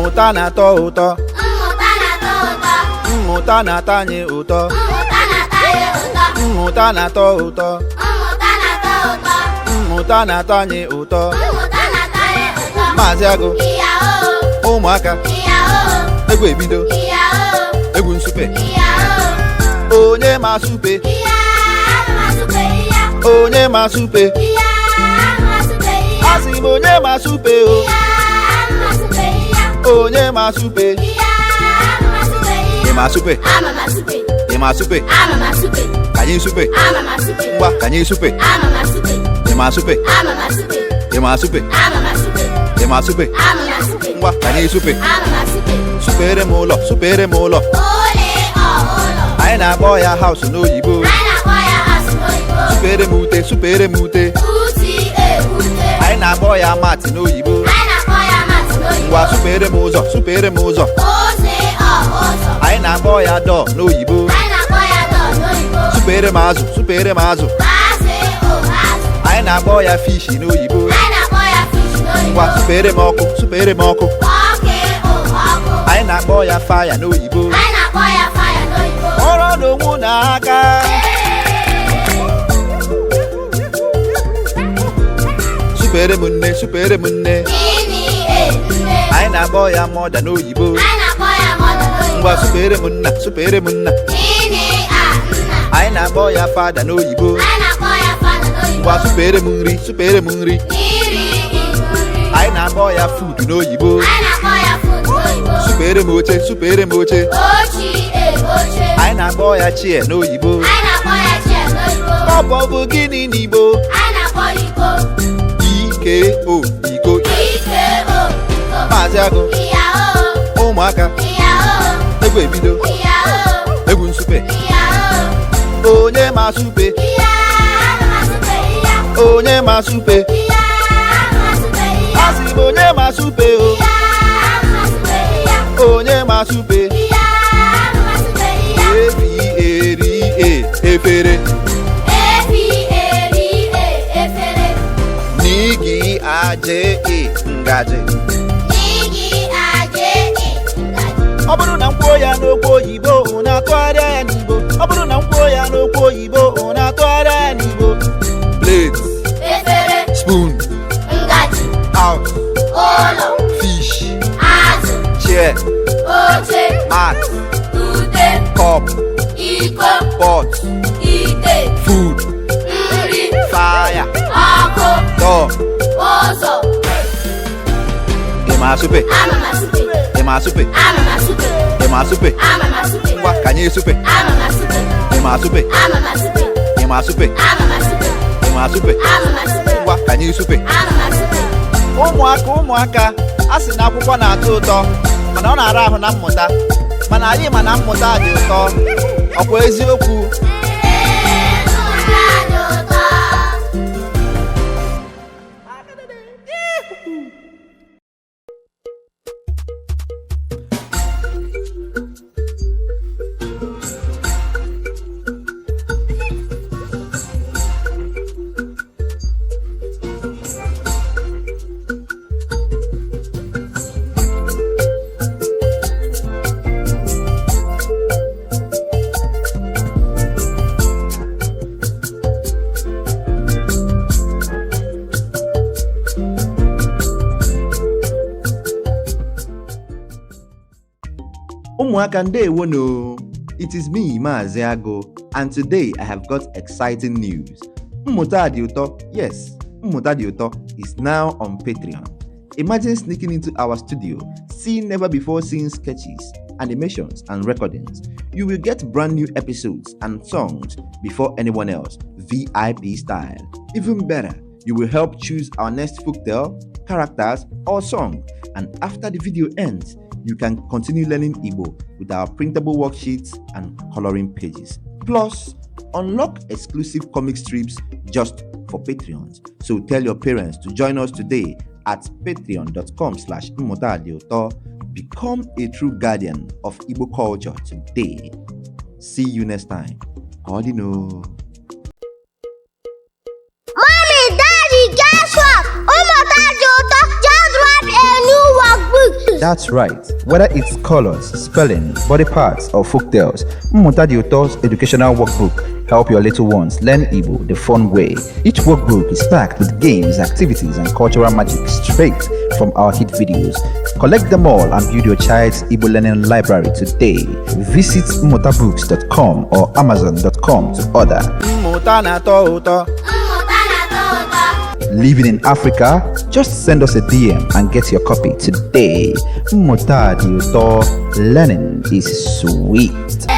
Mmụta na-atọ ụtọ. Mmụta na-atọ ụtọ. Mmụta na-atọ anyị ụtọ. Mmụta na-atọ anyị ụtọ. Mmụta na-atọ ụtọ. Mmụta na-atọ ụtọ. Mmụta na-atọ anyị ụtọ. Mmụta na-atọ anyị ụtọ. Maazị Agụ. Ìyàwó. Ụmụaka. Ìyàwó. Egwu ebido. Ìyàwó. Egwu nsupe. Ìyàwó. Onye ma supe? Ìyá, ama supe ìyá. Onye ma supe? Ìyá, ama supe ìyá. Asị m, onye ma supe o? Ìyá, ama supe ìyá. Onye ma supe? Ìyá, ama supe Ị ìyá. ma supe? Ama ma supe. Ị ma supe? Ama ma supe. Ka anyị supe. Ama ma supe. Ngwa, ka anyị supe. Ama ma supe. Ị ma supe? Ama ma supe. Ị ma supe? Ama ma supe. Ị ma supe? Ama ma supe. Ngwa, ka anyị supe. Ama ma supe. Supere m ụlọ, supere m ụlọ. Ole ọ ụlọ. Anyị na-akpọ ya house n'oyibo. Anyị na-akpọ ya house n'oyibo. Supere m ute, supere m ute. Uti e ute. Anyị na-akpọ ya mat n'oyibo. Anyị na-akpọ ya mat n'oyibo. Ngwa, supere m ụzọ, supere m ụzọ. Oze ọ ụzọ. Anyị na-akpọ ya door n'oyibo. Anyị na-akpọ ya door n'oyibo. Supere m azụ, supere m azụ. Azụ o azụ. Anyị na-akpọ ya fish n'oyibo. Anyị na-akpọ ya fish n'oyibo. Ngwa, supere m ọkụ, supere m ọkụ. Ọkụ o ọkụ. Anyị na-akpọ ya fire n'oyibo. Anyị na-akpọ ya fire n'oyibo. Ọrụ n'onwe n'aka. Supere m nne, supere m nne. Gịnị e nne. Anyị na-akpọ ya mother n'oyibo. Anyị na-akpọ ya mother n'oyibo. Ngwa, supere m nna, supere m nna. Gịnị a nna. Anyị na-akpọ ya father n'oyibo. Anyị na-akpọ ya father n'oyibo. Ngwa, supere m nri, supere m nri. Iri i nri. Anyị na-akpọ ya food n'oyibo. Anyị na-akpọ ya food n'oyibo. Supere m oche, supere m oche. Ochi e oche. Anyị na-akpọ ya chair n'oyibo. Anyị na-akpọ ya chair n'oyibo. Cup bụ gịnị n'Igbo? Anyị na-akpọ ya iko. Iko, iko. Ike o iko. Maazị Agụ. Ìyàwó. Ụmụaka. Ìyàwó. Egwu ebido. Ìyàwó. Egwu nsupe. Ìyàwó. Onye ma supe? Ìyá, ama supe ìyá. Onye ma supe? Ìyá, ama supe ìyá. Asị m, onye ma supe o? Ìyá, ama supe ìyá. Onye ma supe? Ìyá, ama supe ìyá. Efiere, efere. Efiere, efere. Nigiaje, ngaji. Nigiaje, ngaji. Ọ bụrụ na m kwuo ya n'okwu oyibo, unu atụgharịa ya n'Igbo. Ọ bụrụ na m kwuo ya n'okwu oyibo, unu atụgharịa ya n'Igbo. Plate. Efere. Spoon. Ngaji. House. Ụlọ. Fish. Azụ. Chair. Oche. Mat. Ute. Cup. Iko. Pot. Ite. Food. Nri. Fire. Ọkụ. Door. Ụzọ. Ị ma supe? Ama ma supe. Ị ma supe? Ama ma supe. Ị ma supe? Ama ma supe. Ngwa, ka anyị supe. Ama ma supe. Ị ma supe? Ama ma supe. Ị ma supe? Ama ma supe. Ị ma supe? Ama ma supe. Ngwa, ka anyị supe. Ama ma supe. Ụmụaka, ụmụaka, a sị na akwụkwọ na-atọ ụtọ, mana ọ na-ara ahụ na mmụta, mana anyị ma na mmụta dị ụtọ. Ọkwa eziokwu? Ee, mmụta dị ụtọ. Ụmụaka, ndewonu. It is me, Maazị Agụ, and today I have got exciting news. Mmụta dị ụtọ, yes, Mmụta dị ụtọ is now on Patreon. Imagine sneaking into our studio, seeing never before seen sketches, animations, and recordings. You will get brand new episodes and songs before anyone else, VIP style. Even better, you will help choose our next folktale, characters, or song. And after the video ends, you can continue learning Igbo with our printable worksheets and coloring pages. Plus, unlock exclusive comic strips just for Patreons. So tell your parents to join us today at patreon.com/mmụtadịụtọ. Become a true guardian of Igbo culture today. See you next time. Ka ọ dị nụ. Mommy, Daddy, guess what? Ụmụta dị ụtọ just write a new workbook. Shoes. That's right. Whether it's colors, spelling, body parts, or folktales, Mmụta Dị Ụtọ's educational workbook help your little ones learn Igbo the fun way. Each workbook is packed with games, activities, and cultural magic straight from our hit videos. Collect them all and build your child's Igbo learning library today. Visit mmutabooks.com or amazon.com to order. Mmụta na-atọ ụtọ. Mmụta na-atọ ụtọ. Living in Africa? Just send us a DM and get your copy today. Mmụta Dị Ụtọ. Learning is sweet.